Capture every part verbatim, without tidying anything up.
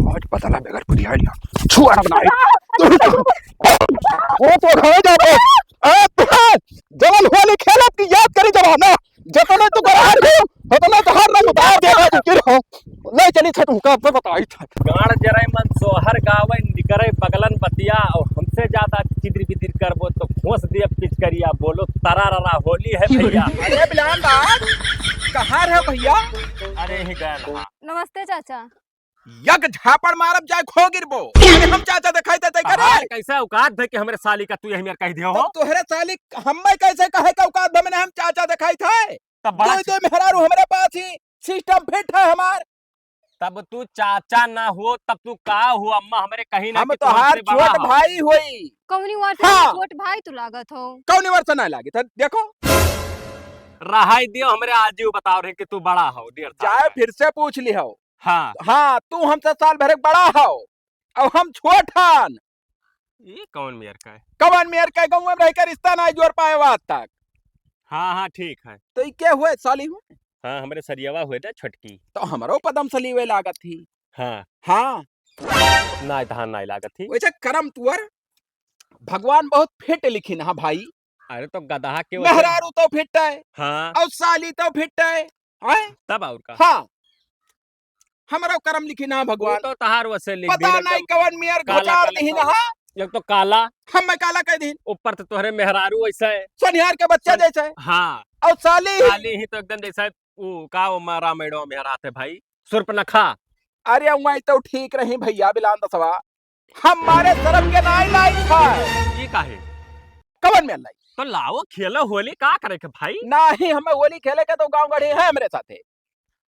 आज बदला बगैर बुढ़िया लिया। छुआ ना बनाए। वो तो खाए जाते। ए, जवन होली खेलब की याद करी जमाना। जतने तू गरार हो, उतने तो हर रंग उतार देगा, तू फिर हो। ले चली छठ हुका, अब बताई छठ। गाड़ जरे मन सोहर गावे, निकरे बगलन बतिया, और हमसे ज्यादा चिदिर बिदिर करबो तो खोस दिया पिचकरिया, बोलो तराररा होली है भैया। अरे बिलान दास, कहाँ रहे भैया? अरे ही गए रहा। नमस्ते चाचा। यक झापड़ मारब जाए खो गिरबो। अरे हम चाचा देखाई देते करे। तोहार कैसे औकात भे कि हमरे साली का तू यही मेर कह दियो हो? तब तोहरे साली हम्मे कैसे कहे का औकात भे मने हम चाचा देखाई थे? तब बड़ा दो, दो मेहरारू हमरे पास ही सिस्टम फिट है हमार। तब तू चाचा ना हो, तब तू का हो? अम्मा हमरे कहीं ना हम कि तू तोहार हमसे बड़ा छोट हो। भाई होई। कौनी वर्ष हाँ। छोट भाई तू लागत हो? कौनी वर्ष ना लागे था, देखो। रहाई दियो, हमरे आजी बताओ रहे कि तू बड़ा हो, डेढ़ साल चाहे का। फिर से पूछ ली हो। हाँ। हाँ, तू हमसे साल भर एक बड़ा हो, और हम छोट हन। ये कौन मेर का है? कौन मेर का है? गाँव में रह के रिश्ता ना जोड़ पाए आज तक। हाँ, हाँ, ठीक है। तो ये क्या हुए, साली हुए? हाँ, हमरे सरियवा हुए ना छोटकी। तो हमरो पदम सली हुए लागत थी। हाँ। हाँ। ना, धान ना लागत थी। वैसे करम तुअर भगवान बहुत फिट लिखिन हा भाई। अरे तो गदहा के वजह मेहरारू तो फिट है। हाँ। और साली तो फिट है। हैं? तब और का? हाँ। हमरो करम लिखिन हा भगवान। वो तो तहार वसे लिख पता दिहिन नहीं एकदम कवन मेर काला घोटार काला दिहिन सब। हा। एक तो काला। हम मैं काला कह दिहिन। ऊपर तो तोहरे मेहरारू वैसा है। सोनिहार के बच्चा सोन- जैसा है। हाँ। और साली। साली ही तो एकदम जैसा है, वो का वो मारा मैडम मेहरा है भाई। सुर्पनखा। अरे वही तो ठीक रही भैया बिलान दसवा। हमारे शर्म के नाई लायक था। ये काहे? कवन में लाई? तो लाओ खेलो होली, का करे के भाई? नाही, हमें होली खेले के तो गाँव गढ़ी है हमरे साथे।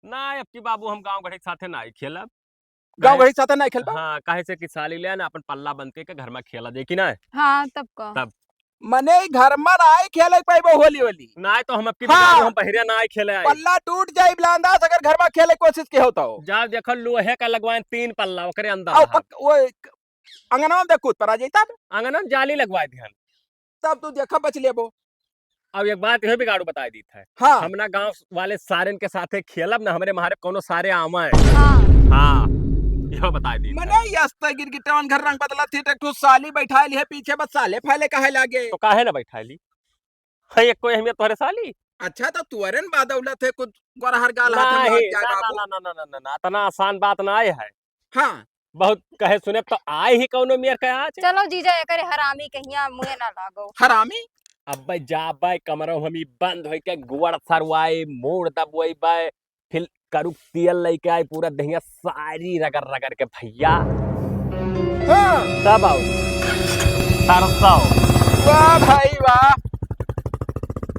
ना, अब की बाबू हम गाँव गढ़ी के साथे नाही खेलब। गाँव काहे? गढ़ी के साथे नाही खेलबा? हाँ, काहे से कि साली ले ना अपन पल्ला बंद के, के घर में खेला दे कि ना? हाँ, तब का? तब। मने घर में नाही खेले पाइबो होली होली। नाही तो हम अब की हाँ। बाबू हम बहिरिया नाही खेले आए। पल्ला टूट जाई बिलांदास अगर घर में खेले कोशिश के हो तो। जाओ देखो लोहे का लगवाए तीन पल्ला ओकरे अंदर और रहा। पक-, वो अंगनवा में देख कूद पर आ जाई तब। अंगनवा में जाली लगवाए दिहन। तब तू देखा बच लेबो। अब एक बात यह बिगाड़ू बताई दीत है। हाँ। हम ना गाँव वाले सारेन के साथे खेलब ना, हमरे मारे कोनो सारे आवे। हाँ। हाँ, यह बताई दीत है। मने यस्ता गिरगिटवन घर रंग बदलत थी, एक ठो साली बैठाई ली है पीछे, बस साले फाले कहे लागे। तो काहे ना बैठाई ली? है एक कोई अहमियत तोहरे साली? अच्छा, तो तुअरे न बादौलत है, कुछ गोरहर गाल हाथ में नाही, आ जाए ना, बाबू। ना, ना, ना, ना, ना, ना, इतना आसान बात ना आए है। हाँ। बहुत कहे सुने तो आए ही कौनो मेर के आज। चलो जीजा, एकरे हरामी कहिया मुँहे ना लागो। हरामी? अबे जाबे कमरो हमी बंद होई के गुड़ सरवाई, मूड़ दबवई बे, फिर करुक तेल लेके आई, पूरा दहिया सारी रगड़ रगड़ के भैया। हाँ। तब आओ। सरसों। वाह भाई वाह,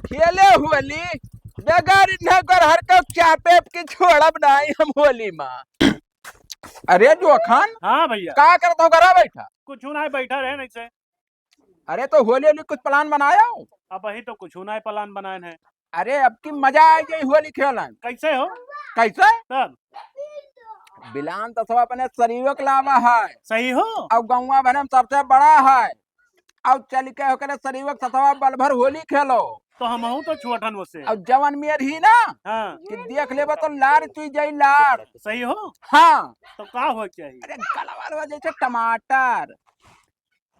खेले होली, बगैर इन्हें गोरहर के चापे की छोड़ब नाही हम होली मा। अरे जोखन, हाँ भैया। का करत हो घरा बैठा? कुछ ना, बैठा रहे नहीं से। अरे तो होली होली कुछ plan बनायो? अबही तो कुछ ना plan बनाए हैं। अरे अब की मजा आ जाई होली खेलन। कैसे हो? कैसे? तब? बिलान तो सब अपने शरीर के लावा है। सही हो? और गौवा भर में सबसे बड़ा है। और चल के ओकरे शरीर के सथवा बल भर होली खेलो। तो हमहू तो छोटन वसे। और जवन मेर ही ना हाँ। कि देख लेबो तो लार चुई जाई लार। सही हो? हाँ। तो का हो चाहिए? अरे गलवा लवा जैसे टमाटर।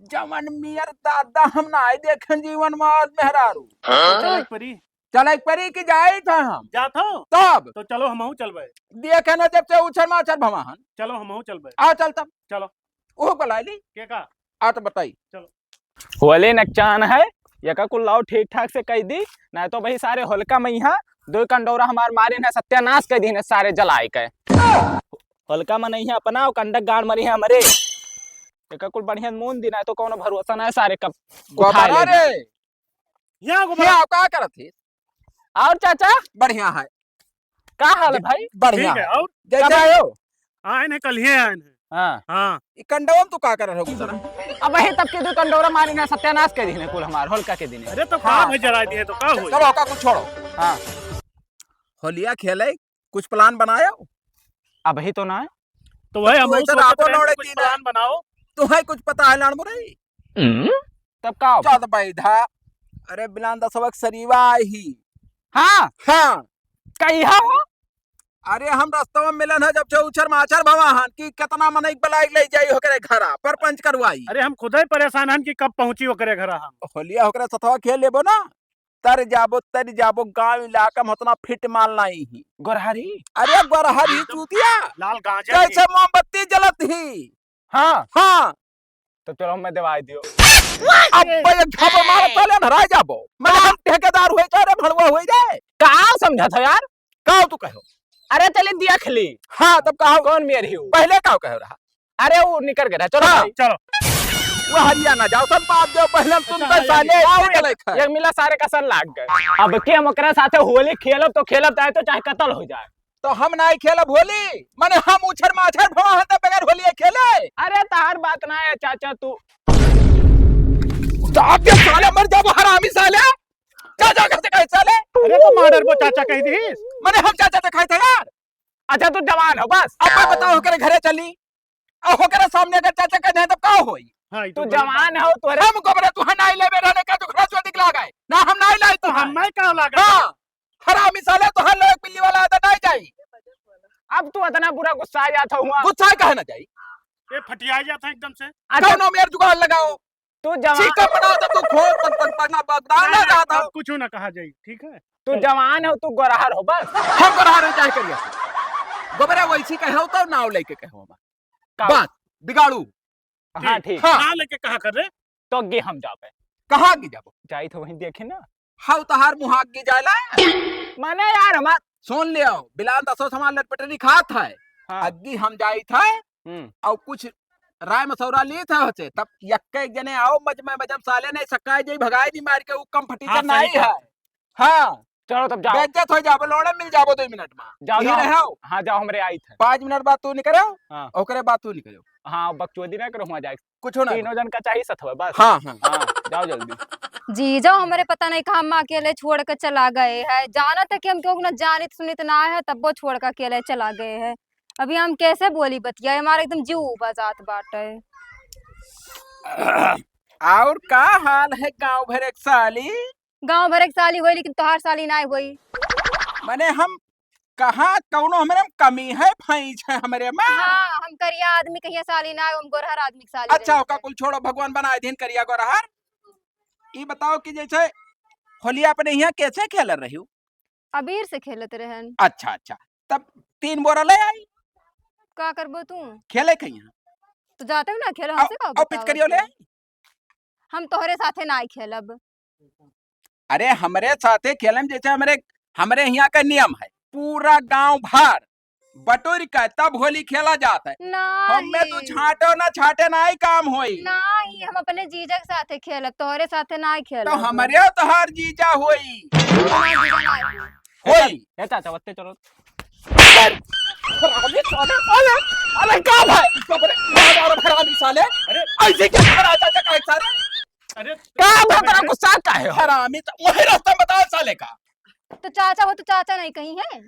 जवन मेर दादा हम नाही देखेन जीवन में आज मेहरारू। हाँ? चले के परी। चले के परी कि जाई था हम। जात हो? तब? तो चलो हमहू चलबे। देखे ना जब से उछर माछर भवाहन। चलो हमहू चलबे। आ चल तब। चलो। ओह बुला ली। के का? आ तो बताई। चलो। होले नकचान है, यका कुल लाओ ठीक ठाक से कह दी, ना तो भाई सारे होलका में यहाँ दो कंडौरा हमार मारे ना सत्यानाश कर दी सारे जलाए के। होलका में नहीं है अपना, वो कंडक गाड़ मरी है हमरे। एका कुल बढ़िया मून दिन आए तो कौनो भरोसा ना है सारे कब उठाए गोपाला लेना। रे। यहाँ गोपाला। क्या, का करत है? और चाचा? बढ़िया है। का हाल है भाई? बढ़िया ठीक है, है। और? जैसे कब आयो? आए हैं, कल ही आए हैं। हाँ। हाँ। ई कंडवा में तू का कर रहे हो गुजरा? अब वही तब के दो कंडौरा मारी ना सत्यानाश कर दी कुल हमार होलका के दिन। अरे तो हाँ। काम है जरा दिए तो का हो? चलो का कुछ छोड़ो। हाँ। होलिया खेले कुछ plan बनायो? अबही तो ना। तो वही हम तू ऐसे सोचत रातो रहे लौड़े कुछ की ना। Plan बनाओ। तुम्हें कुछ पता है लाड़ मुरई? हम्म? तब का हो? चल बैठा। अरे बिलान दसवक सरीवा आई ही। हाँ। हाँ। कहिया हो? अरे हम रस्तवा में मिलन है जब से उछर माछर भवा हन कि केतना मनई के बलाइ के लइ जाई होकरे घरा, परपंच करवाई। अरे हम खुदइ परेसान हन कि कब पहुँची ओकरे घरा हम। होलिया होकरे सथवा खेल लेबो ना, तर जाबो, तर जाबो, गाँव इलाका में उतना फिट माल नाहीं ही। गोरहरी? अरे गोरहरी एकदम चूतिया। लाल गांजा जैसे ही। मोमबत्ती जलत ही। हाँ। हाँ। तो चलो, मैं देवाई दियो। अब भाई, एक झापड़ मारो, चले, धराई जाबो। मैं हम ठेकेदार हुए, चाहे भड़ुआ हुए जाए। का समझत हो यार? का तू कहो? अरे, चले दिया खिली। हाँ, तब कहो। कौन मेर ही हो? पहले का कहो रहा? अरे, वो निकर गया, चलो हाँ। भाई। चलो। वो हरियाणा जाओ, सब बात दो, पहले हम सुनते अच्छा, साले, हाँ, एक, चले खा। एक मिला सारे का सन लाग गए। अब के हम ओकरे साथे होली खेलब तो खेलब, चाहे तो चाहे कत्ल हो जाए। तो हम नाई खेलब होली, माने हम उछर माछर भवा हन त बगैर होली खेले। अरे तहार बात ना है चाचा, तू। दाब दे साले, मर जाबो हरामी साले। चाचा कहते कहे साले। अरे तो मार डरबो चाचा कह दी। माने हम चाचा तो कहते यार। अच्छा तू जवान हो बस। अब मैं बताओ ओकरे घरे चली। अब ओकरे सामने अगर चाचा कह दे तब का होई? हाँ, ई तो तू बात जवान हो, तोरे हम गोबरे तू हनाई लेबे रहने का दुखड़ा चोदी के लागे। ना हम नाई लाई तो तो। हम मैं का लागे? हाँ। हरामी साले, तोहार लोग बिल्ली वाला आदत नाई जाई। अब तू इतना बुरा गुस्सा आ जात हुआ। गुस्सा काहे ना जाई? ये फटिया जात है एकदम से। अच्छा। कौनो मेर जुगाड़ लगाओ। तू जवान चीका बना तो तू खो, पग, पग, पग, ना, पग, ना, नहीं, ना, नहीं, जाता। अब कुछ ना कहा जाई, ठीक है? तू जवान हो, तू गोरहर हो बस। हम गोरहर हो चाहे करिया। गोबरे वैसी कहे हो तो नाव लेके कहो हम। का? बात बिगाड़ू। हाँ, ठीक। ठीक। हाँ। कहाँ लेके कहा कर रे? तो अग्गी हम जाबे। कहाँ अग्गी जाबो? जाई तो वहीं देखे ना। हाउ तहार मुँह अग्गी जायला? माने यार हमार सुन लियो, बिलान दसो समान लटपटरी खात है। हाँ। अग्गी हम जाइत है। हम्म। और कुछ राय मसौरा लीत है होचे, तब यक्के एक जने आओ मजमे मजम साले नहीं सकाए जाई भगाए दी मार के, वो कम फटीचर हाँ, सही नहीं कहा। है। हाँ। चलो तब जाओ। बेइज्जत हो जाबो, लोड़े मिल जाबो दो मिनट में। जाओ, यही जाओ। रहो। हाँ, जाओ, हमरे आइत है। पाँच मिनट बाद तू निकलो, हाँ। ओकरे बाद तू निकलो। हाँ, बकचोदी ना करो, हुआ जाए। कुछ ना तीनों करो। जन का चाहिए सथवा, बस। हाँ, हाँ। हाँ, जाओ जल्दी। जीजा हमरे पता नहीं कहाँ अकेले छोड़ के चला गए है। जानत है कि हम केहू ना जानित सुनित ना है, तब वो छोड़ के अकेले चला गए है। अभी हम कैसे बोली बतिया, हमारा एकदम जीव उबा जात बाटे। और का हाल है गाँव भर एक साली? गाँव भर एक साली होई, लेकिन तोहार साली नाय होई। मने हम कहाँ कौनो हमरे में कमी है, फैंच है हमरे में? हाँ, हम करिया आदमी कहिया साली नाय, हम गोरहर आदमी के साली अच्छा, रही ओका है। कुल छोड़ो, भगवान बनाए दिन करिया गोरहर। ई बताओ कि जैसे होलिया अपने यहाँ कैसे खेल रही हो? अबीर से खेलत रहन। अच्छा, अच्छा, तब तीन बोरा ले आई। का करबो तू? खेले कहिया? तो जाते हो ना खेलो, अब, हमसे का अब बतावत पिचकरियो ले हो? आई? हम तोहरे साथे नाय खेलब। अरे, हमरे साथे खेलम, जैसे हमरे, हमरे हियाँ का नियम है, पूरा गाँव भर बटोर के तब होली खेला जात है। नाही। हमें तू छाटो ना, छाटे ना ही काम होई। नाही, हम अपने जीजा के साथे खेलब, तोहरे साथे नाय खेलब। तो हमरे तोहार जीजा होई। हमार जीजा नाय होई। होई। ए चाचा, वत्ते चलो। अरे, अरे, अरे, अरे, का भाई? बाप रे, मार, मार, हरामी साले। अरे। ऐसे क्या कर रहा चाचा का एक सारे? अरे, का भाई, बड़ा गुस्सा का है? हरामी तो वही रास्ता बताओ साले का। तो चाचा, वो तो चाचा नहीं कहीं है।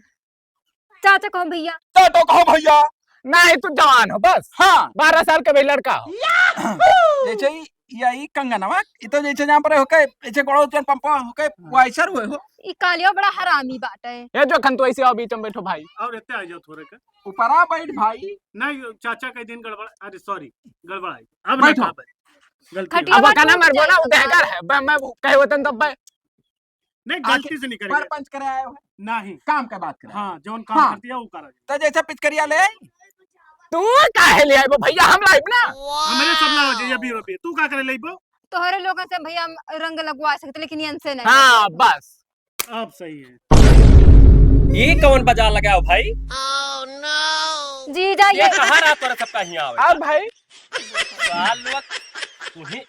चाचा कहो भैया। चाचा कहो भैया। नहीं, तू जवान हो बस। हाँ। बारह साल का भी लड़का हो। जैसे ही यही कंगनवा, ई तो जैसे जहाँ पर होके, जैसे गोड़ो चल पंपवा होके, हाँ। वैसर हुए हो। ई कालियो बड़ा हरामी बाटे। ये जो खन तो ऐसे आओ बीच में बैठो भाई। और इतने आ जाओ थोड़े का। ऊपरा बैठ भाई। नहीं, चाचा के दिन गड़बड़, अरे sorry, गड़बड़ आई। अब ना बैठो। कहा भाई, गलती हो खटिया गई। अब का ना मर बोला, वो गहगर है। मैं, मैं कहे वतन तब मैं नहीं, आखिर गलती से निकल गया। सरपंच करे आए हो? नहीं। काम का बात करे। हाँ, जौन काम हाँ। करती है, वो करा जाए। तो जैसे पिचकरिया ले आई? तू काहे ले आइबो भैया, हम लाइब ना। हमरे सब लाओ जे, अभी, अभी। तू का करे लेबो? तोहरे लोगन से भैया हम रंग लगवा सकते, लेकिन इनसे नहीं। हाँ, बस। अब सही है। ये कौन बाजार लगाओ भाई? जीजा, ये ये कहाँ रात पर सबका हियाँ आवे? और भाई? साल लोग, तू ही,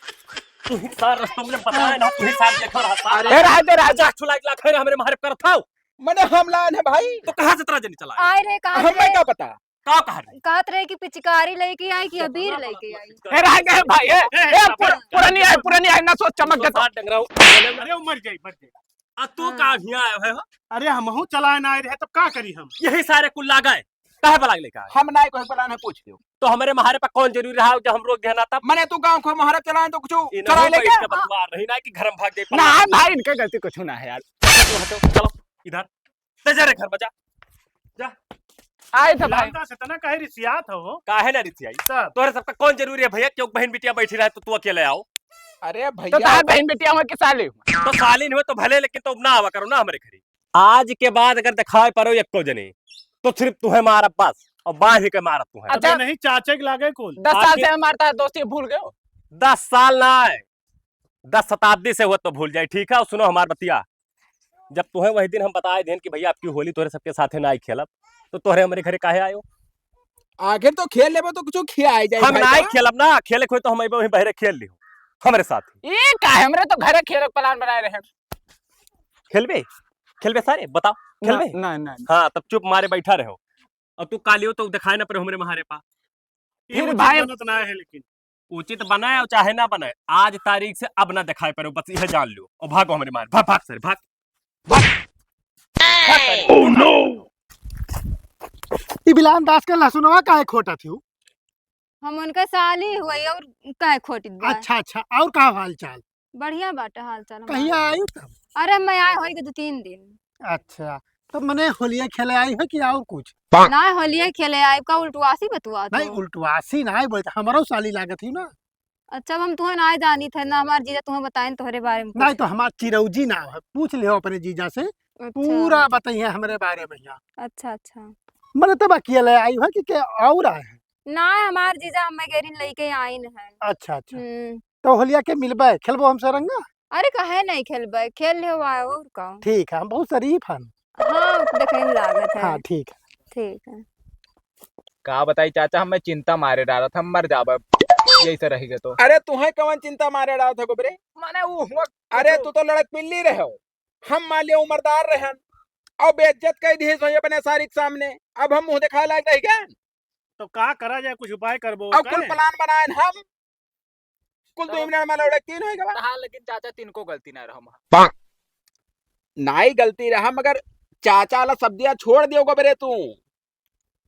तू ही सार रस्तों में बताए ना, तू ही सार देखो रहा सार। अरे, रह दे, रह जा। जा, छुलाई ला, खैर, हमरे मारे करत थाओ। मने हम लान है भाई। तो कहाँ से तेरा जनी चला? आए रे, कहाँ हम से? मैं क्या पता? का कहा रही? कहत रहे कि पिचकारी लेके आई कि अबीर लेके आई? ए, रह गए भाई, ए, ए, ए, ए, पुर-, पुरानी आई, पुरानी आई, ना सोच चमक गया तो। साथ डंगरा हो। अरे, वो मर जाई, मर जाई। आ, तू हाँ। का हियाँ आया है, हो? अरे, हमहू चलाए ना आए रहे, तब का करी हम? यही सारे कुल लागा है। काहे बलाग लेके आए? हम ना कोई बलान है, पूछ लियो। तो हमरे मारे पर कौन जरूरी रहा जो हम रोक देना तब? मने तू गाँव को मारे चलाए तो कुछ इन्हों चलाए को लेके? इसका बतवा रही ना कि घर में भाग जाए। ना भाई, इनके गलती कुछ ना है यार। चलो, चलो, इधर। ले जा रे घर में जा। जा। आए थे भाई। बिलांदा से तना काहे रिसियात हो? काहे ना रिसियाई? तब। तोहरे सबका कौन जरूरी है भैया, क्यों बहन बिटिया बैठी रहे तो तू अकेले आओ? अरे तो भैया। तोहार बहन बिटिया हुआ कि साली हुआ? तो सालिन हुआ तो भले, लेकिन तो ना आवा करो ना हमरे घरे। आज के बाद अगर दिखाई पड़ो एको जने, तो सिर्फ तुहे मारब बस, और बांध के मारब तुहे। अच्छा। अबे नहीं, चाचा के लागे कुल। दस साल आखिर से हमारे साथ दोस्ती भूल गए हो? दस साल ना है, दस शताब्दी से हुआ तो भूल जाए, ठीक है? और सुनो हमार बतिया, जब तुहे वही दिन हम बताए देन कि भैया, आपकी होली तोहरे सबके साथे ना आई खेलब, तो तोहरे हमरे घरे काहे आयो? आखिर तो खेल लेबो तो कुछ खियाए जाए हम भाई ना आई साहब। खेलब ना, खेले कोई तो हम अइबे वहीं बहरे खेल लियो हमरे साथ। ये का, हमरे तो घरे खेले के plan बनाए रहे। खेलबे? खेलबे सारे? बताओ, ना, खेलबे? ना, ना, ना। हाँ, तब चुप मारे बैठा रहो। और तू कालियो तो दिखाए ना पर हमरे मारे पा। ये फिर उचित भाई बनत ना है लेकिन। उचित बनाए और चाहे ना बनाए, आज तारीख से अब ना दिखाई पड़ो, बस यह जान लो। और भागो हमरे मारे, भाग, भाग सारे, भाग, भाग। Oh no! ई बिलान दास के लहसुनवा काहे खोटा थी? हम उनका साली हुई और काहे खोटित बा? अच्छा, अच्छा, और का हाल चाल? बढ़िया बाटे हाल चाल हमार। कहिया आई तब? अरे, मैं आए होई के दो तीन दिन। अच्छा, तो मने होलिया खेले आई हो कि और कुछ? ना, होलिया खेले आई का उल्टवासी बतुआ नहीं, तो। उल्टवासी नहीं बोलते, हमरो साली लागत ही ना। अच्छा, अब हम तुहे ना जानी थे ना, हमार जीजा तुहे बताएन तोहरे बारे में नहीं कुछ। तो हमार चिरौजी ना है, पूछ लियो अपने जीजा से, अच्छा। पूरा बताइए हमरे बारे में यहाँ। अच्छा, अच्छा। मने तब अकेले आई हो कि के और आए हैं? ना, हमार जीजा हमें गेरिन लेके आइन है। अच्छा, अच्छा। हम्म। तो होलिया के मिलबे, खेलबो हमसे रंगा? अरे, काहे नहीं खेलबे, खेल ले हुआ है, और का? ठीक है, हम बहुत शरीफ हन। हाँ, देखे में लागत है। हाँ, ठीक है। ठीक है। का बताई चाचा, हमें चिंता मारे डालत, हम मर जाबे, यही से रह गए तो। अरे, तुहे कवन चिंता मारे डालत है गोबरे? माने वो हुआ अरे, कुछ तू तो लड़क पिल्ली रहे हो, हम मान लिया उम्रदार रहन, और बेइज्जत कई दिए सोई अपने सारी के सामने, अब हम मुंह दिखाए लायक रह गए? तो का करा जाए, कुछ उपाय करबो अब का कुल है? Plan बनाएन हम, कुल दो तब मिनट में लौड़े तीन होई गवा। हाँ, लेकिन चाचा, तिनको गलती ना रहो। नाई गलती रहा, मगर चाचा ला शब्दिया छोड़ दियो गोबरे तू।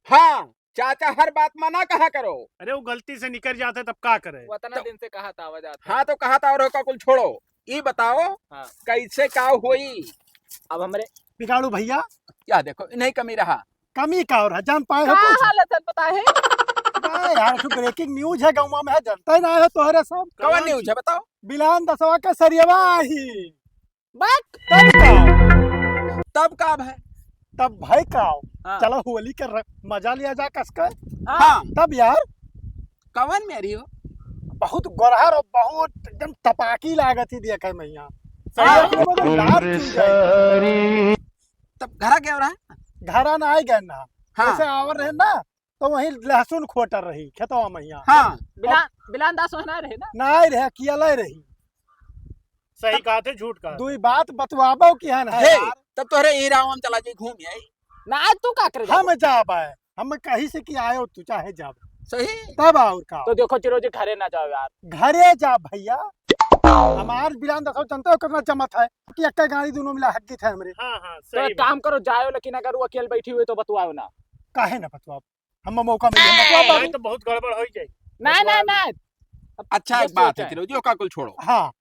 हाँ, चाचा हर बात में ना कहा करो। अरे, वो गलती से निकल जाते तब का करे? वो इतना तो दिन से कहा था, आवाज आता। हाँ, तो कहा था और का कुल छोड़ो। ई बताओ, हाँ। कैसे का होई? अब हमरे बिगाड़ू भैया। क्या देखो, इन्हीं कमी रहा। कमी का और है, जान पाए हो का कुछ? हालत है, पता है? अरे यार, तो breaking news है, गाँव में है, जनता ही ना है तोहरे सब। कवन news है, बताओ? बिलान दसवा का सरियवा ही। बक। तब का? तब का भाई? तब भाई का? हाँ। चलो होली के र-, मजा लिया जा कस के। हाँ। तब यार। कवन मेरी हो? बहुत गोरहर और बहुत एकदम तपाकी लागत ही देखे मैया। हाँ। सही है, मतलब लाल चुन जाए। तब घरा क्या हो रहा? घरा ना आए गए ना। हाँ। जैसे आवर रहे ना, तो वहीं लहसुन खोटर रही खेतवा मैया। हाँ। बिलान, बिलान दास वहाँ ना रहे ना? ना रहे, अकेले रही। सही तब कहा थे, झूठ कहा थे। दुई बात बतवाबो कि है ना हे, यार? तब तोहरे ई राम हम चला जाई घूम आई। ना, तू का करे हम जाबो? जाब है, हम कहीं से कि आयो तू चाहे जाब। सही। तब और का? तो देखो चिरो जी, घरे ना जाओ यार। घरे जाब भैया। हमार बिलान दसो जनता हो कितना जमत है कि एक गाड़ी दोनों मिला हक गई थे हमरे। हाँ, हाँ, तो सही एक बात। काम करो, जाओ, लेकिन अगर वो अकेले बैठी हुई तो बतवाओ ना। काहे ना बतवाब? हम मौका मिले, हम बतवाब अरे, बाबू। तो बहुत गड़बड़ हो ही जाई। नहीं, नहीं, बतवाओ। नहीं। अच्छा, एक बात है, चलो जी, ओका कुल छोड़ो। हाँ।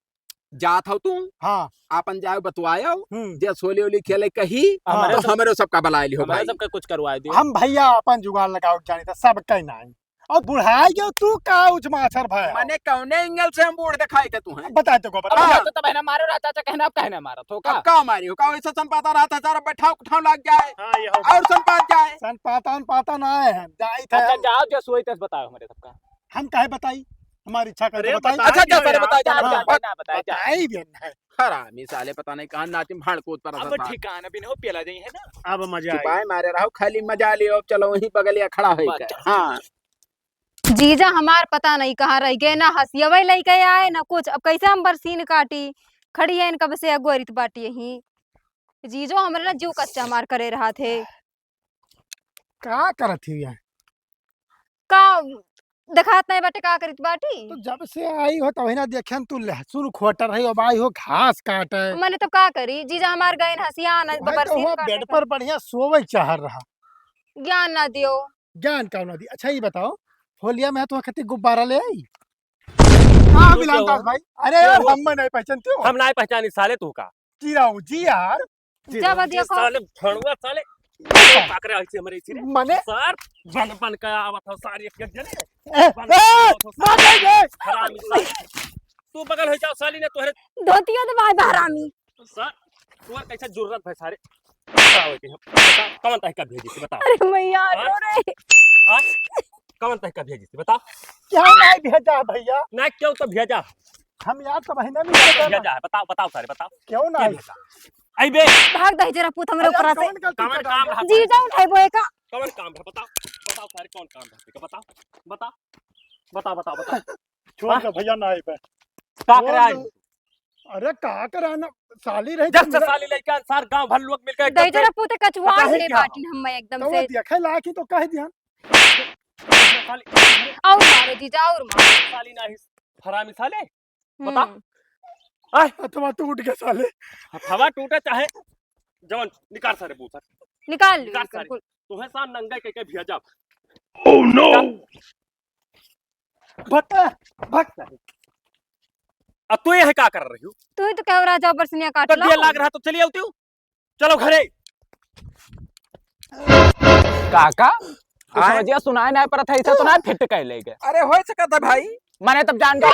जात हो तू, हाँ। आपन जाओ बतवायो, हम्म। जे सोली ओली खेले कही, हाँ। तो हमरे सबका बलाए लिहो हमारे भाई। सबका कुछ करवा दियो। हम भैया अपन जुगाड़ लगाओ जानी था, सब कहीं नहीं। और बुढ़ाई गयो तू का उच माछर भाई? माने कौने angle से हम बूढ़ दिखाई थे तू हैं? बता दो, बता। हाँ। तो तब है ना मारो रहता था, कहना अब कहना मारो तो का? अब का मारी हो? का वैसे सनपाता रहता सारा बैठाव उठाव लग जाए हाँ, ये हो और गया। सनपात जाए। सनपाता, अनपाता ना आए हैं, जाई थे अच्छा, हम। जाओ जो सोई तस बताओ हमारे सबका। हम काहे बताई? हमारी इच्छा करे अरे, तो बताई। बता अच्छा, दियो जा, सारे यार। बताए, जा, जा, हाँ। जा, ना बताए, जा। बताई भी नहीं। हरामी साले, पता नहीं कहाँ नाची में भाड़ कूद पर अब रहता। ठिकाना भी नहीं हो, पेला जाई है ना। अब मजा आई। चुपाए मारे रहो, खाली मजा लियो। अब चलो वहीं बगलिया खड़ा होई बस, के। चलो, हाँ। चलो, चलो। जीजा हमार पता नहीं कहाँ रह गए, ना हंसियवे लेके आए, ना कुछ। अब कैसे हम बरसीन काटी? खड़ी है इनका बस एगो रित बाटी यहीं। जीजो हमरे ना जीव कच्चा मार करे रहा थे। का करत ही है? का देखात नहीं बाटे, का करित बाटी? तो जब से आई हो, तब ना देखेन तू लहसुन खोटर है, अब आई हो घास काटे। मने तब का करी, जीजा हमार गए हंसिया ना, भाई, तो बरसीन हुआ काटे बेड का। पर बढ़िया सोवे चाह रहा। ज्ञान ना दियो। ज्ञान का ना दी। अच्छा, ये बताओ, होलिया में तो खती गुब्बारा ले आई? हाँ, तू मिलान क्या दास हो? भाई। अरे तू यार, हो? हम नहीं पहचानते हो। हम नहीं पहचानी साले तू का। चिराऊ जी यार। जब चिराऊ जी देखो। साले भड़ुआ साले। का करे ऐसे हमरे ऐसे रे? मने? सर, बन, बन के आवत हो सारे एक, एक जने। ए, बन के ए, आवत हो मार सारे। दे। हरामी सारे। तू बगल हो जाओ साली ने तोहरे धोतिया दबाए बा हरामी। सर, तोहर कैसे जुर्रत है सारे? बताओ कि हम, बता, कौन तहका भेजी थी, बता। अरे मैया, हाँ? रो रे। हाँ? कौन तहका भेजी थी, बता। क्यों नहीं भेजा भैया? ना, क्यों तो भेजा। हम यार तो महीने में क्यों तो भेजा है, बताओ, बताओ सारे, बताओ। क्यों क्या नहीं? भेजा? आई बे। भाग दे जरा पूत हमरे अरे ऊपर से। कौन गलती कौन कर काम डाली? रहा? जीजा उठाए बोए का। कौन काम है? बताओ, बताओ सारे, कौन काम है? बताओ, बताओ, बताओ, बताओ, बताओ। छोड़ हाँ? दे भैया, ना आइबे। का करे छोड़ आई? दे। अरे का करे ना, साली रही जब से तुमरे। साली लइका सार गांव भर लोग मिलके एकदम दे से जरा पूते कचुआ पता है ले क्या? बाटी हम एकदम तो वो से। देखे ला कि तो कह दिया। साली और मारो जीजा और मारो। साली नाही, हरामी साले। बता। हम्म। आय। हथवा टूट गया साले। हथवा टूटे चाहे जवन, निकाल सारे बूट। निकाल लो, निकाल निकाल, सारे। कुल। तुम्हें साथ नंगा के, के भेजा। Oh no! भट्टा, भट्टा। अब तू यहाँ का कर रही हो? तू ही तो कहो राजा बरसनिया काट तो लो। दिया लाग रहा तो चली आती हूँ। चलो घरे। काका, कुछ आय? वजह सुनाए ना परत है, ऐसा तो ना फिट कह लेगे। अरे होय सकत है भाई। माने तब जान जाओ।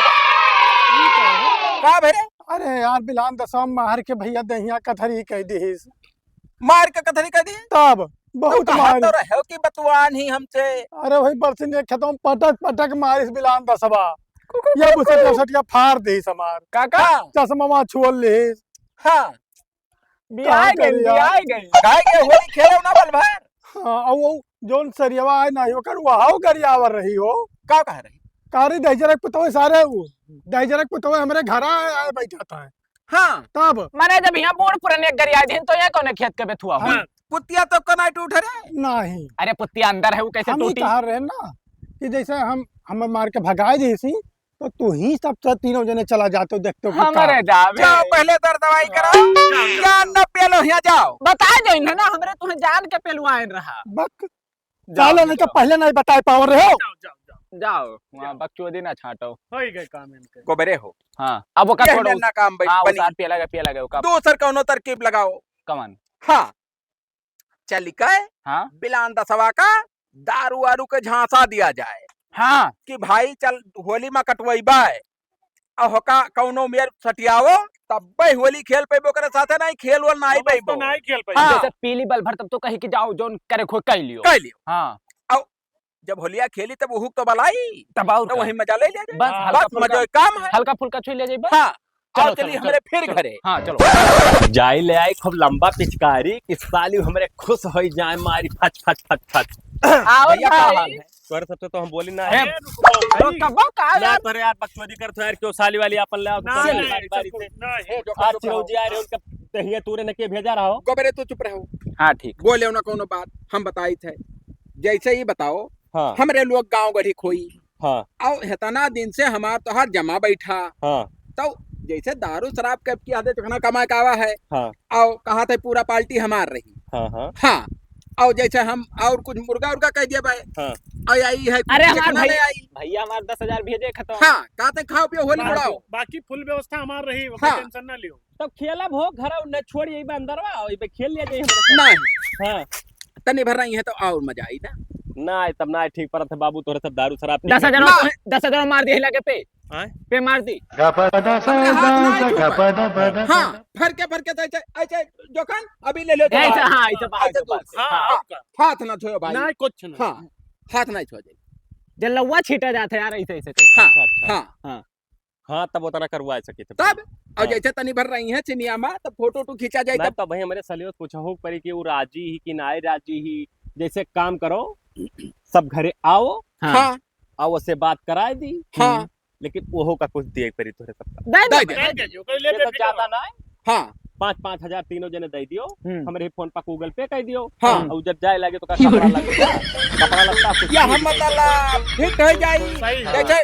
का भरे? अरे यार, बिलान दसवा मार के भैया दहिया कथरी कह दीस। मार के कथरी कह दी? तब बहुत तू कहा मार। तो रहे हो कि बतुआन ही हमसे। अरे वही बरसिन के खेतों में पटक पटक मारिस बिलान दसवा। कुकुर, ये कुकुर। बुसटिया सटिया फाड़ दीस हमार। काका? हाँ। चश्मा छोड़ लीस। हाँ। बियाह का गई, करे यार? बियाह गई। गाय के होली खेलो ना बल भर। हाँ, और वो जोन सरियवा आए ना, ओकर वहाओ गरियावर रही हो। का कह रही? कारी दहिजरक पुतवे सारे वो, दहिजरक पुतवे हमरे घरा आए, आए बैठा था। हाँ। तब? माने जब यहाँ बूढ़ पुराने गरिया दिन तो ये कौन खेत के बेथुआ हो? हाँ। पुतिया तो कनाई टूट रे। नहीं। अरे पुतिया अंदर है, वो कैसे हम ही टूटी? कहा रहे ना कि जैसे हम, हम मार के भगाए जैसी, तो तू ही सब, सब तीनों जने चला जाते हो, देखते हो कि हमारे का? जावे। जाओ, पहले दर दवाई कराओ। जाओ, जाओ, जान जाओ। न पेलो, यहाँ जाओ। बता दो इन्हें ना, हमरे तुम्हें जान के पेलवाइन रहा। बक, जाओ, चलो, नहीं तो जाओ। पहले नहीं बताए पावर रहे हो। जाओ, जाओ, जाओ। जाओ, वहाँ जाओ। बकचोदी ना छाटो। हो ही गए काम इनके। गोबरे हो। हाँ, अब ओका ये छोड़ो। ना काम बन-, हाँ, बनी। उसार पिया लगे, पिया लगे, ओका। दूसर कौनो तरकीब लगाओ। कमन? हाँ। चल के हाँ। बिलान दसवा का दारू वारू के झांसा दिया जाए। हाँ। कि भाई चल होली में कटवैबे, और होका कौनो मेर सटियाओ, तब्बे होली खेल पैबो, ओकरे साथे नहीं खेल वोल नहीं अब तो पैबो। नहीं खेल पाई। हाँ। जैसे पीली बल भर तब तो कही कि जाओ जोन करे खो कह लियो। कह लियो। हाँ। और जब होलिया खेली तब उहुक तो बलाई, तब और तो का? वही मजा ले ले। बस हाँ। हल्का बस फुल्का, मजा काम है। हल्का फुल्का छुई ले जाई बस। हाँ। चलो, और चलिए चलो, हमरे चलो, फिर चलो। घरे। हाँ, चलो। जाई ले आई खूब लंबा पिचकारी, कि साली हमरे खुश होई जाए मारी फच, फच, फच, फच। और भैया, का भाई? हाल है? तोरे सबसे तो हम बोली ना ए, है। रुको, रुको, कब्बो का ना यार? तोरे यार बकचोदी करत हो यार, क्यों साली वाली आपन ले आओ, ना, तो नहीं, बारी, बारी सब से। कुछ नहीं। ए, जो आज कब्बो चिरौजी आए रहे, उनका तहिया तूरे ने के भेजा रहा हो? गोबरे, तू चुप रहो। हाँ, ठीक। बोले ना कोनो बात, हम बताई थे। जैसे ही बताओ, हाँ। हमरे लोग गाँव गढ़ी खोई। हाँ। और हेतना दिन से हमार तोहार जमा बैठा। हाँ। तो जैसे दारू शराब के की आदत चखना कमा के आवा है। हाँ। और कहा थे पूरा पार्टी हमार रही। हाँ, हाँ। हाँ। और जैसे हम और कुछ मुर्गा उर्गा कह दिया भाई। हाँ। और आई है कुछ अरे हमार चखना भाई, नहीं आई। भैया हमार दस हजार भेजे खत्म। हाँ, कहा थे खाओ पियो होली बाकी, उड़ाओ। बाकी फुल व्यवस्था हमार रही, ओकर हाँ। टेंशन ना लियो। तब खेलब हो, घर न छोड़ी, अइबे अंदरवा, अइबे खेल लिया जाई हमरे साथ। नहीं। हाँ। तनी भर रही है तो और मजा आई ना। ना, तब ना ठीक परत है बाबू, तोहरे सब दारू शराब पी के। दस हजार ना। दस हजार मार दिए लगे पे। हाँ? पे मार दी। हमरे हाथ ना छुपा। हाँ, फरके, फरके तो ऐसे, ऐसे जोखन, अभी ले ले ऐसे, जवाब। हाँ, ऐसे बाहर ऐसे से दूर। बाहर से। हाँ, हाँ, आपका। हाथ ना छुए भाई। ना, कुछ ना। हाँ, हाथ ना छुए जाए। जलवा छीटा जाता है यार, ऐसे, ऐसे करके। हाँ, अच्छा, अच्छा। हाँ। हाँ। हाँ, तब उतना करवा सके थे तब, पहले। और हाँ। जैसे तनी भर रही है चिनिया में, तब फोटो वोटो खींचा जाए नहीं, तब। तब भाई हमरे सलियो पूछहु परी कि वो राजी ही कि नाय राजी ही। जैसे काम करो, सब घरे आओ, हाँ। हाँ। आओ, उससे बात कराए दी। हाँ। हम्म। लेकिन ओहो का कुछ दिए परी तोहरे सबका। दे दे, दे दे। दे दे, ओकर ले ये सब बेफिक्र ज्यादा रहो। ना है। हाँ। पाँच, पाँच हजार तीनों जने दे दियो, हम्म। हमरे फोन पर Google Pay कर दियो। हाँ। और जब जाए लगे तो का कपड़ा लगे, कपड़ा लगता कुछ या नहीं हम दे। मतलब फिट हो जाई। सही है। जैसे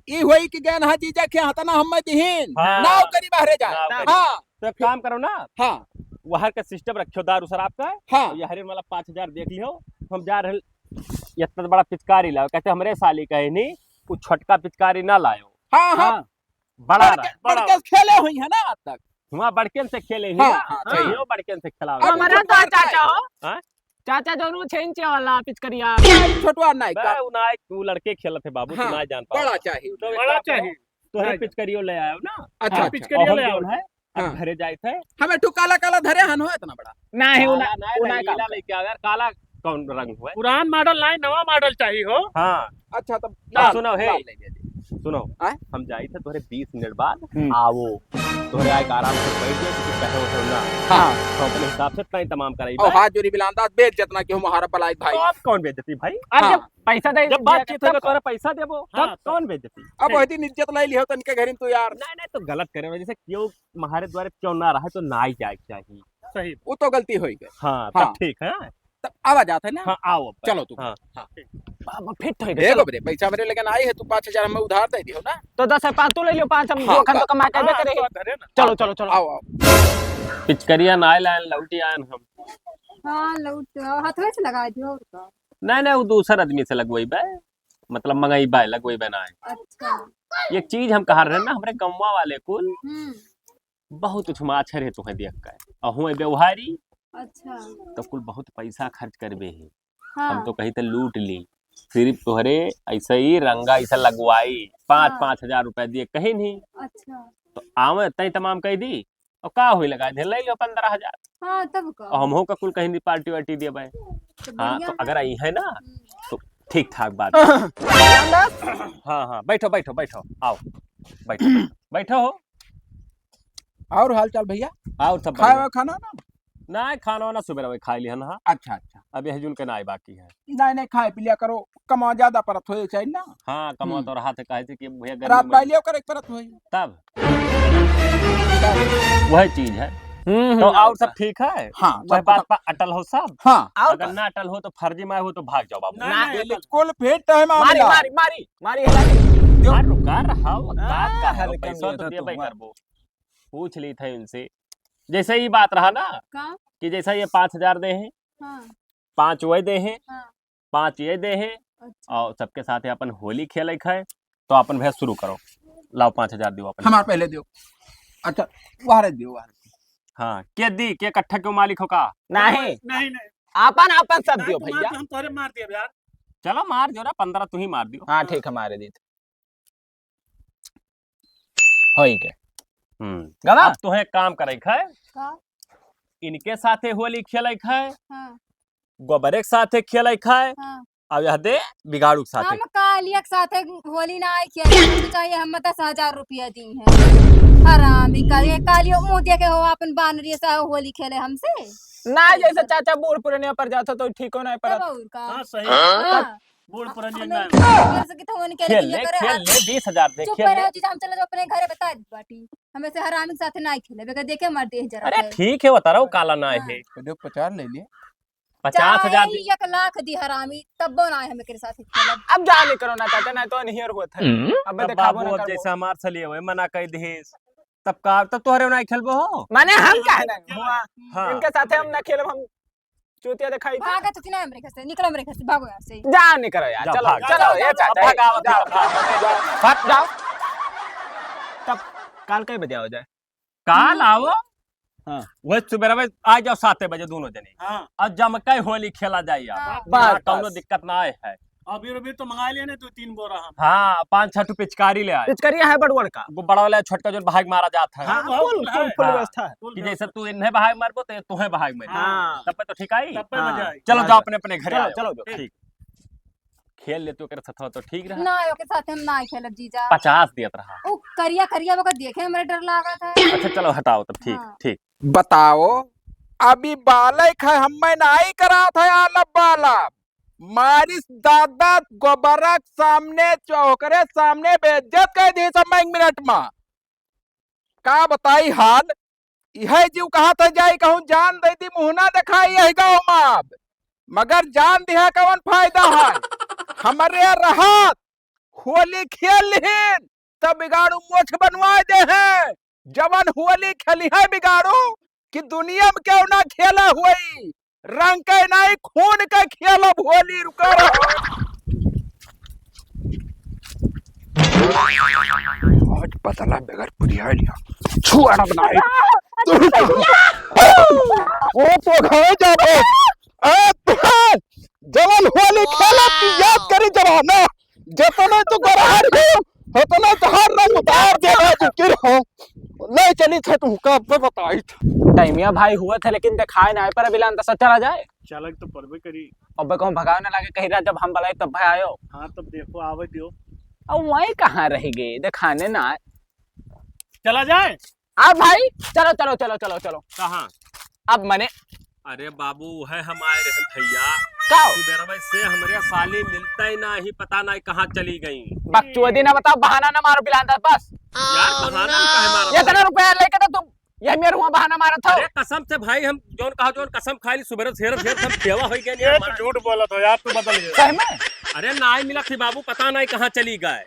ई होई कि गए ना जीजा के हतना हम दिहिन, हाँ। नाव करी बाहरे जाए। नाव करी। हाँ। तो एक काम करो ना, हाँ। वहर के system रखियो दारू शराब का, हाँ। और यहरे वाला पाँच हजार देख लियो, हम जा रहे इतना बड़ा पिचकारी लाओ, कहते हमरे साली कहे नहीं, वो छोटका पिचकारी ना लायो। हाँ, हाँ। हाँ। बड़ा बड़के, रहा। बड़के से खेले हुई है ना आज तक। हुआ बड़केन से खेले ही हाँ, ना, हाँ, सही। यो बड़केन से खेलावे। अब हमारा तो चाचा हो। हाँ? चाचा, जौन वो छह इंच वाला पिचकरिया। नहीं, छोटवा नहीं, बे, का उ ना, उ लड़के खेलत है बाबू, तू हाँ, ना जान पाओ। बड़ा चाहिए। तो बड़ा चाहिए। तोहरे नहीं। पिचकरियो ले आयो ना। अच्छा, हाँ, अच्छा। पिचकरियो और हम ले आओ। जौन है, अब हाँ। घरे जाइत है। हमें ठू काला काला धरे हन हो इतना बड़ा। नहीं, उ ना, काला नहीं, उ ना रंगीला काम। लेके आओ यार, काला कौन रंग हुआ है? पुरान model नहीं, नवा model चाहिए हो। हाँ। अच्छा, तब अब लाल, सुनो, हे। लाल ले ले। सुनो, आय? हम जाइत है तोहरे बीस मिनट बाद, हम्म। आओ। तोहरे आए के आराम से बैठ जाए, कुछ कहे उठे ना। हाँ। तो अपने हिसाब से तय तमाम कराई और बे। हाथ जोड़ी बिलांदा, बेइज्जत ना कि हम हमारा बलाई भाई। तो अब कौन बेइज्जती भाई? अब हाँ। जब पैसा दे जब दिया बातचीत तब होगा, तोहरा पैसा देबो, हाँ, तब तो कौन बेइज्जती? अब वही दिन इज्जत लाई लिहो तनिके घरी में तू यार। नहीं, नहीं, तो गलत करे, जैसे क्यों हमारे द्वारे क्यों ना रहा, तो ना ही जाए के चाहिए। सही। वो तो गलती होई गई। हाँ, तब हाँ। ठीक है। तब आवा जात है ना? हाँ, आओ अब। चलो तू। हाँ। हाँ। अब फिट हो गए, ए चलो। बाप रे, पैसा मेरे लेकिन आई है, तू पाँच हजार हमें उधार दे दियो ना। तो दस है, पाँच तू ले लियो, पाँच हम हाँ, दो खान तो बस। कमा के हाँ, बेच रहे हैं। तो धरे ना। चलो, चलो, चलो। आओ, आओ। पिचकरिया ना आए लायन, लौटी आयन हम। हाँ, लौट आओ, हथवे से लगा दियो और का। नहीं, नहीं, वो दूसर आदमी से लगवाई बे, मतलब मंगाई बे, लगवाई बे ना आए। अच्छा। एक चीज हम कहा रहे ना, हमरे गौवा वाले कुल हम्म। बहुत उछमाछर है तुहें देख के। अहुए व्यवहारी, अच्छा। तो कुल बहुत पैसा खर्च करबे है। हाँ। हम तो कही तो लूट ली, सिर्फ तोहरे ऐसे ही रंगा ऐसा लगवाई, पाँच, हाँ। पाँच हजार रुपया दिए कहीं नहीं। अच्छा। तो आवे तय तमाम कह दी, और का होई लगा दे, ले लो पन्द्रह हजार। हाँ, तब का। और हमहू का कुल कहीं नहीं पार्टी वार्टी दिए भाई। तो हाँ, बढ़िया तो है। अगर आई है ना, हम्म। तो ठीक ठाक बात। हाँ, हाँ, बैठो, बैठो, बैठो, आओ, बैठो, बैठो। बैठो हो। और हाल चाल भैया? और सब खाए बढ़िया। हुआ खाना ना? ना, खाना वाना सुबह रहे खाए लिहन हा। अच्छा, अच्छा। अब यह जुन के ना आए बाकी है। नहीं, नहीं, खाए पी लिया करो, कमावा ज्यादा परत होए चाहिए ना। हाँ, कमावा हम्म। तो रहा थे, कहे थे कि भैया गर्मी रात में बाई लियो करे परत होए। तब? तब। वह चीज है। हम्म, तो हम्म। और सब ठीक है? हाँ, वह सब बात कुछ पर अटल हो सब? हाँ। और अगर सब ना अटल हो तो फर्जी में हो तो भाग जाओ बाबू। ना, ना, ना, ये अटल। बिल्कुल फिट है मारी, मामला। मारी, मारी, मारी, मारी। मार रुका रहा, वो हाँ, बात का है, हल्का पैसा में तो तो देबे तू करबो। पूछ ली थे इनसे, जैसे ही बात रहा ना का? कि जैसा ये पाँच हजार दे हैं, हाँ। पाँच वही दे हैं, हाँ। पाँच ये दे हैं, अच्छा। और सबके साथ अपन होली खेले खाए, तो अपन भैया शुरू करो, लाओ पाँच हजार दियो अपन। हमार पहले दियो। अच्छा, वहां दियो, वहां। हाँ, के दी, के इकट्ठा क्यों मालिक हो का? नहीं। नहीं, नहीं। आपन, आपन सब हाँ, दियो तू मार भैया। दे, हम तोरे मार दिया यार। चलो मार जो ना, पन्द्रह तू ही मार दियो। हाँ, ठीक है, मारे दी। होई के। हम्म। गवा? अब तोहे एक काम करे के है। का? इनके साथे होली खेले के है। हाँ। गोबरे के साथे खेले के है। हाँ। अब यह दे बिगाड़ू के साथे। हम कालिया के साथे होली ना आई खेले, हम तो चाहिए हम दस हजार रुपया दी हैं। हरामी का, ये कालियो मुंह देखे हो अपन बानरी सा होली खेले हमसे। ना जैसे चाचा बूढ़ पुरनिया पर जात हो तो ठीक हो ना तब परत। और का? हाँ, सही। हाँ। बूढ़ पुरानिया हमें ना। खेल सकी तो उनके खेल लिए ले, करे खेल हाथ। ले, बीस हजार दे, चुप खेल रहो ले। जीजा, हम चले जाओ अपने घरे, बता दी बाटी। हमें से हरामी के साथ ना खेले, बेकर देखे हमार देह जरा अरे है। ठीक है, बता रहा हूँ, काला ना हाँ। है। तो जो पचास ले लिए। पचास हजार चाहे दे। एक लाख दी हरामी, तब वो ना है हमें के साथ खेलब। अब जा ले करो ना चाचा, ना तो अनहियर होत है। हम्म। अब अब देखा वो बाबू, ना अब करबो। जैसे हमार सलिए हुए, मना कर दिस। तब का, तब तोहरे ना खेलबो हो? माने हम काहे ना हुआ? हाँ। इनके साथे हम ना खेलब, हम चूतिया दिखाई दे। भागा तो कि ना हमरे घर से, निकलो हमरे घर से, भागो यहाँ से। जा निकलो यार, जाओ, चलो, भाग, चलो, जाओ, ये जाओ, चाचा, भाग, जाओ, जाओ, जाओ, भाग, भाग, भाग। तब काल कै बजे आओ जाए? काल आओ। हाँ। वही सुबह में आ जाओ सात बजे दोनों जने। हाँ। और जम के होली खेला जाए यार। हाँ। बस, हाँ, कौनो बस। दिक्कत ना आए है। अबीर, अबीर तो मंगा लिया ना दो तीन बोरा हम। हाँ, पाँच छह ठो पिचकारी ले आए। पिचकारियाँ है बड़ बड़ का। वो बड़ा वाला छोटका जो भाग मारा जात है। हाँ, हाँ, full, full, full हाँ। व्यवस्था है। Full कि जैसे व्यवस्था। तू इन्हें भाग मारबो तो तुम्हें भाग मारबो। हाँ। तब पे तो ठीक आई। तब पे हाँ। मजा आई। चलो मजा जाओ आई। अपने अपने घरे चलो, आओ। चलो जाओ। ठीक। ठीक। खेल लेते ओकरे साथ तो ठीक रहा। ना, ओके साथ हम ना खेलब जीजा। पचास दियत रहा। ओ करिया करिया बका देखे हमरे डर लागत है। अच्छा चलो हटाओ तब ठीक, हाँ। ठीक। बताओ, अभी बालक है, हमें नाई करात है आलब बालब। मारिस दादा गोबरक सामने, चौकरे सामने बेइज्जत कर दी सब एक मिनट में। का बताई हाल, यह जीव कहा था जाई कहूँ जान दे दी, मुँह ना दिखाई यही गाँव में अब। मगर जान दिहा कवन फायदा है। हमरे रहत होली खेल लिहिन, तब बिगाड़ू मोछ बनवाए दे हैं। जवन होली खेली है बिगाड़ू कि दुनिया में क्यों ना खेला हुई, रंग के नहीं खून के खेलब होली, रुका रहो। आज बदला बगैर पुरिया लिया। छुआ ना बनाए। वो तो घर जाबो। ए, तुहार जवन होली खेला की याद करी जमाना, जतने तू गोरहर हो, उतने तोहार रंग उतार देबे, जुकिर हो। ले चली थे तुमका, अब बताई थे। टाइमिया भाई हुआ थे, लेकिन देखाए ना आए, पर अभी लान दसा चला जाए। चलक तो परबे करी। अब कहूँ भगावे ना लागे, कहीं रात जब हम बलाई तब भाई आयो। हाँ, तब देखो, आवे दियो। अब वही कहाँ रह गए, देखाने ना आए। चला जाए। आ भाई, चलो, चलो, चलो, चलो, चलो। कहाँ? अब मने अरे बाबू, वह हम आए रहे भैया। का हो? सुबेरवे से हमरे साली मिलते ही ना ही, पता नहीं कहाँ चली गई। बकचोदी ना बताओ, बहाना ना मारो बिलांदा बस। यार, बहाना हम काहे मारत ये इतना हई? रुपया लेके तो तुम ये मेरे हुआ बहाना मारत हो। अरे कसम से भाई, हम जौन कहा जौन कसम खाई ली, सुबेरे से हम बेवा हो गए ये यार, तो झूठ बोलत हो यार, तू बदल गया। सही में? अरे नाई मिलत ही बाबू, पता नहीं कहाँ चली गए।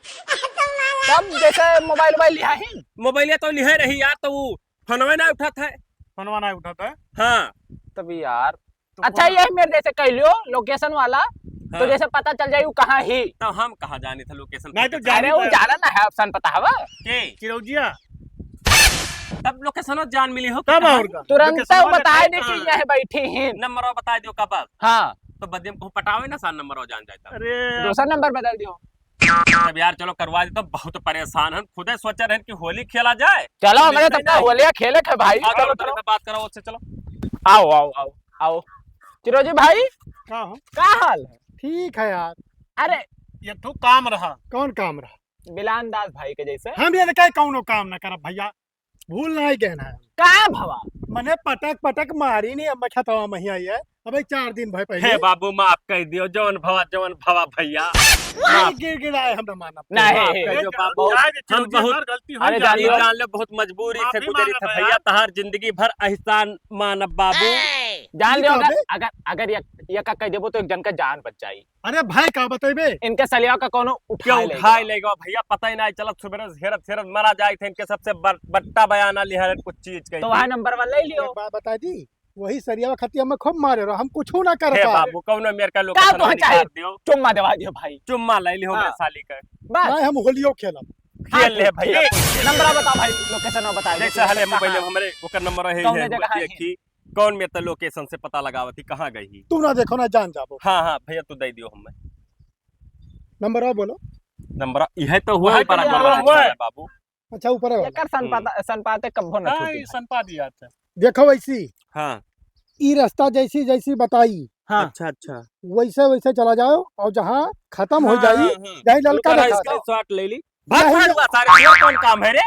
तब जैसे मोबाइल वोबाइल लिहा ही? मोबाइल तो लिहे रही यार, तो वो फोनवे ना उठात है। फोनवा ना उठात है? हाँ। तब यार, तो अच्छा, फोन ये मेरे जैसे कह लियो, location वाला, तो हाँ। जैसे पता चल जाए वो कहाँ ही। तो हम कहाँ जाने थे location नहीं, पता तो चल जाने अरे, वो तो जाना ना है, option पता हवा? के? चिरौजिया। तब location जान मिली हो तब कहाँ? और का? तुरंत location बताए वाला दे कि कहाँ? यह बैठी ही। नंबर बता दियो कब? हाँ। तो बदे में कहूँ पटावे ना, सान नंबर जान जाए तब। अरे। दूसरा नंबर बदल दियो। तब यार चलो करवा दे, तो बहुत परेशान हन, खुदे सोचे रहन कि होली खेला जाए। चलो, हमरे मिलते सबका नहीं। होलिया खेले के भाई। आओ, चलो, चलो, चलो। बात करो उससे, चलो। आओ, आओ, आओ, आओ। चिरोजी भाई, का हो? का हाल है? ठीक है यार। अरे, ये तो काम रहा। कौन काम रहा? बिलान दास भाई के जैसे। हम ये कहे कौनो काम ना करब भैया। भूल नाहीं गए ना। का भवा? मने पटक पटक मारी नहीं, अम्मा खेतवा में ही आई है। अबे चार दिन भय पहले। हे बाबू, माफ कर दियो, जौन भवा, जौन भवा भैया। माफ। गिर गिराए हम ना मानब। नहीं। माफ कर दियो बाबू। जाए दे, हम चलो, बहुत हमार गलती हो अरे जाए। जान लो। जान ले, बहुत मजबूरी से माफी गुजरी मांगब था यार। भैया, तहार जिंदगी भर एहसान मानब बाबू। जान ये लियो, अगर, कहबे? अगर, अगर ये, ये का कह देबो तो एक जन का जान बच जाई। अरे भाई, का बतइबे? इनके सलिया का कौनो उठाए क्यों ले उठाए गवा। ले गवा भैया? पता ही नहीं चलत, सुबेरे से हेरत हेरत मरा जाए थे। इनके सबसे बर-, बट्टा बयाना लिहा कुछ चीज के। तो वहाँ नंबर वन ले लियो। एक बात बता दी, वही सरिया खतिया में खूब मारे रहो, हम कुछ ना कर हे पाए। बाबू, कौनो मेर का लोग का तो चाहे दियो। चुम्मा देवा दियो भाई। चुम्मा ले लियो हाँ। मेरे साली का। बस। नहीं, हम होलियो खेलब। खेल ले भैया। नंबर बता भाई, location बता दे। जैसे हले मोबाइल में हमरे ओकर नंबर है, कौन है, जगह है? देखी। कौन में तो location से पता लगावत ही, कहाँ गई ही? तू ना देखो ना, जान जाबो। हाँ, हाँ, भैया, तू दे दियो हमें। नंबर आओ, बोलो। नंबर यह तो हुआ, वही ऊपर तो नंबर हुआ। है बाबू। अच्छा, ऊपर है वाला। एकर सन हम्म। पाता, सन पाते कब्बो न हाँ, छूटी ये भाई। सन पा दिया था। देखो वैसी। हाँ। ई रास्ता जैसी, जैसी बताई। हाँ। अच्छा, अच्छा। वैसे, वैसे चला जाओ और जहाँ खत्म हो हाँ, जाई, हाँ, हाँ। जाई ललका ऊपर है देखा इसका था। Shot ले ली। भाग, नहीं, भाग, नहीं। सारे, ये कौन काम है रे?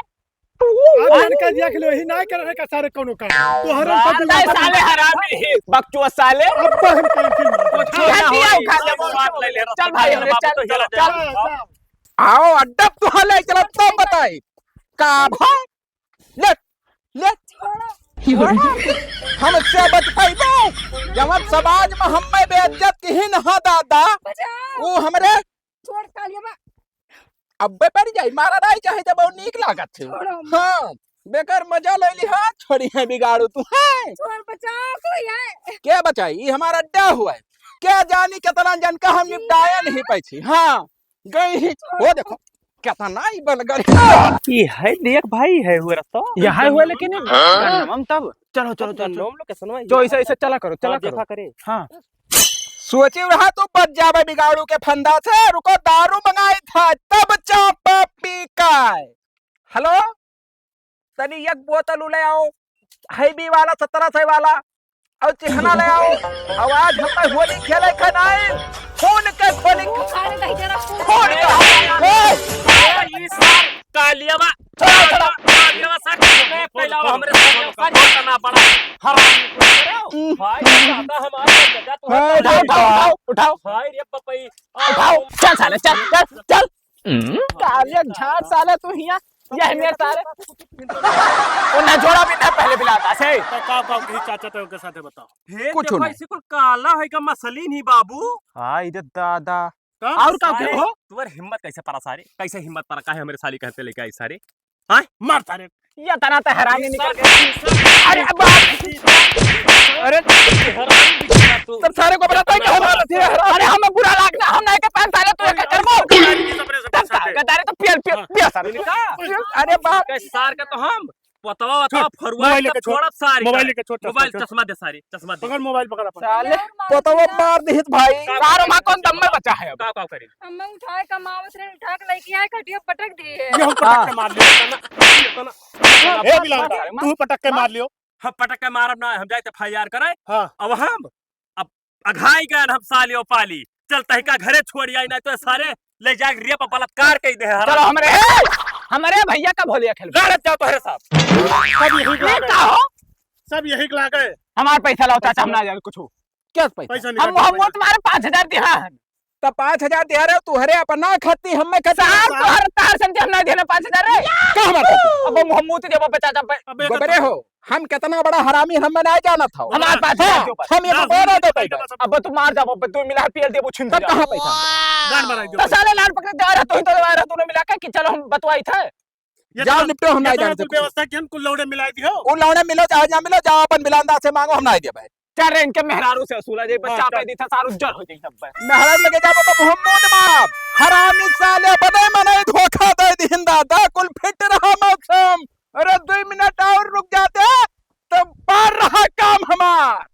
अब लड़का दिया के लिए वही ना करे का सारे कौनो काम। तोहरे साले, सब साले हरामी ही, बकचोद साले। अब तो हम cancel मार दे। कुछ ना हो, उठा ले, बात ले ले, चल भाई, चल, चल, चल, चल। चल, चल। आओ, अड्डा तू हले चला, तब बताई। का भा? ले, ले। हमसे बच पाइबो? जवन समाज में हमें बेइज्जत की ही ना दादा, बचाओ। वो हमरे छोड़ कालिया बा। अब्बे पड़ जाई, मारा नहीं चाहे जब वो नीक लागत है। छोड़ो। हाँ, बेकार मजा ले ली, हाँ, छोड़ी है बिगाड़ू तू, हैं? छोड़, बचाओ, कोई है। क्या बचाई? ये हमारा अड्डा हुआ है। क्या जानी कितना जन का हम निपटाया नहीं पाई छी। हाँ, गई ही। छोड़ो। वो देखो, कितना ही बन गई। ये है, देख भाई, है हुआ रास्ता। यहाँ है हुआ, लेकिन ये हाँ। गन्नम तब। चलो, चलो, चलो, चलो। गन्नम लोग कैसन हुआ? जो ऐसे, ऐसे चला करो, चला हाँ, करो। देखा करे। हाँ। सोची रहा तू बच जाबे बिगाड़ू के फंदा से, रुको दारू मंगाई था, तब चापा पी का। हेलो, तनी एक बोतल उ ले आओ, हैवी वाला, सत्रह सौ वाला, और चिखना ले आओ। और आज हम होली खेले के नहीं, खून के होली, अरे नहीं जरा खून के। ए, ये सार कालियावा, छोड़ो, छोड़ो। कालियावा सार, मैं पहला हमरे साथ का ना बड़ा हरामी को करो। भाई, दादा हमारा दादा तो हाँ, उठाओ, उठाओ, उठाओ, उठाओ। भाई रे पपई, उठाओ, चल साले, चल, चल, चल। हम्म, कालिया झाड़ साले तू हिया, ये है मेरे साले। वो ना जोड़ा भी ना पहले बिलाता से। तो का, का कही चाचा तो उनके साथे बताओ। हे कुछ देखो, नहीं। इसी को काला है का मसली नहीं बाबू। हाँ, इधर दादा। का? और का सारे, हो? तुम्हारी हिम्मत कैसे पड़ा सारे? कैसे हिम्मत पड़ा? काहे हमारे साली कहते लेके आई सारे? हाँ? मार सारे। ये तना तो हरामी निकल गए। अरे बाप। अरे हरामी दिख रहा तू। तब सारे को बताता है कि हरामी थे, हरामी। अरे हमें बुरा लगना, हम नहीं के पास साले तू एक करबो। तब का, गदारे तो पियल, पियल, हाँ। पियल सारे। अरे बाप। सार का तो हम पतवा, पतवा, छोड़, फरुआ मोबाइल सब लेके छोड़, छोड़ब सारी मोबाइल का। लेके छोड़, चश्मा मोबाइल, छोड़। चश्मा दे सारी, चश्मा दे। पकड़ मोबाइल, पकड़ अपन। साले, पतवा मार दिहित भाई। का, का, सारे का, माँ कौन का, दम्मल का, बचा है अब? का, का करी? अम्मा उठाए कमावत रहे, उठा के लइके आए, खटिया पटक दिए। ये हम पटक के हाँ। मार लियो, तना, तना। ए, बिलावल, मार, मार। तू पटक के मार लियो। हम पटक के मारब ना, हम जाइत FIR करे। हाँ। अब हम, अब अघाई गए हम सालियो पाली। चल तहिका घरे छोड़ आई, नहीं तो सारे ले जाके रेप बलात्कार कइ दे हरा। चलो हमरे, हे! हमरे भैया का भोलिया खेल। गाड़त जाओ तोहरे साथ। सब यही ये लागे। का हो? सब यही लागे। हमार पैसा लाओ चाचा, हम ना जाने कुछ। क्या पैसा? पैसा हम निकाल, हम पैसा। वोट मारे पाँच हजार दिहा है। त पाँच हजार दिहा रहे, तू हरे अपना खत्ती, हमें खत्ती। सार, तोहर तार से हम ना देना पाँच हजार रे। का हमार खत्ती? अब हम मुँह देबो पे चाचा पे। अबे गोबरे हो, हम कितना बड़ा हरामी, हम ना जानत हो। हमार पाँच हजार हाँ, के ऊपर। हम ये ना, बोला ना, देते ना, हैं। ना, अब तू मार जाबो, तू मिला पियल देबो, छिन तब जाबो। कहाँ पैसा? गान बनाई दो। तो साले लाल पकड़े दे रहा, तू ही तो दे रहा, तूने मिला के कि चलो हम बतवाई थे। ये जाओ तो निपटो, हम ना इतना जानते कुल कुछ। व्यवस्था कि हम कुल लौड़े मिलाई दियो। उ लौड़े मिलो, चाहे ना मिलो, जाओ अपन बिलांदा से मांगो, हम ना देबे। चल रे, इनके मेहरारू से असूला जाई, हाँ, बच्चा चल। पैदी था, सारू जर हो जाई सब पे। मेहरारू लगे जाबो तो मुहम्मद बाप, हरामी साले बने मने धोखा दे दिहिन दादा, कुल फिट रहा मौसम। अरे दुई मिनट और रुक जाते तो पार रहा काम हमार।